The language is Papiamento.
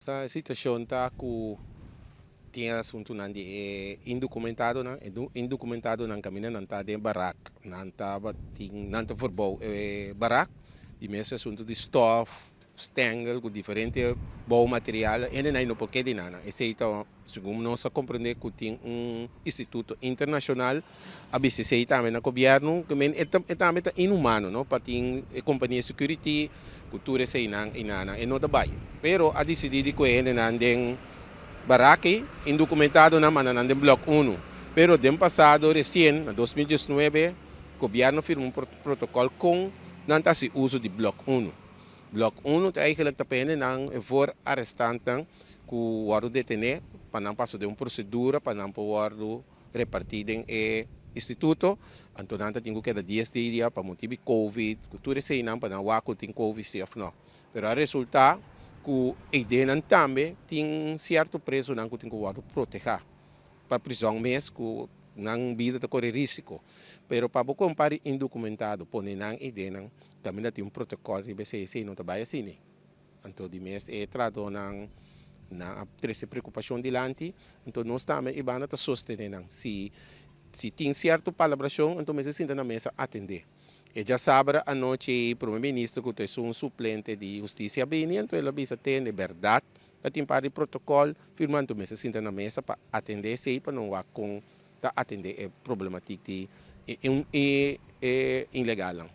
Sa situashon ta ku tin asuntunan di e indokumentadonan, e indokumentadonan kaminda nan ta den barak, nan tabatin nan ta verbou e barak, di mes asuntu di stof, stengel ku diferente boumaterial, hendenan no por keda nan. Esei ta segun nos a komprendé ku tin un instituto internashonal a bisa esei tambe na gobièrnu, ke men e tambe ta inhumano no pa tin e kompania security ku tur eseinan i nana e no ta bai. Pero a disidí di ku e hendenan den baraki indokumentadonan manda nan den blòk unu. Pero den pasado resien, na 2019, gobièrnu a firma un protokòl kon nan ta hasi uso di blòk unu. Blòk unu ta eigenlijk ta pa e hendenan, e voor arestanten ku wòrdu detené pa nan pasa den un prosedura pa nan por wòrdu repartí den e instituto. Anto nan ta tin ku keda 10 dia pa motibu di covid, ku tur eseinan pa nan wak ku tin covid si òf no. Pero a resultá ku eidenan tambe tin sierto presonan ku tin ku wòrdu protehá pa prizòn mes ku nan bida ta kore risiko. Pero pa bo kompara indokumentado pone nan eidenan tambe ta tin un protokòl riba esei, esei no ta bai asina. Anto di mes e trahadónan nan a trese preokupashon dilanti, anto nos tambe e banda ta sostené nan. Si si tin sierto palabrashon, anto mester sinta na mesa atendé. E djasabra anochi prome minister ku ta esun suplente di hustisia a bini, anto el a bisa tende bèrdat ta tin par di protokòl firma, anto mester sinta na mesa pa atendé esei pa no wak kon ta atendé e problematik di e ilegalnan.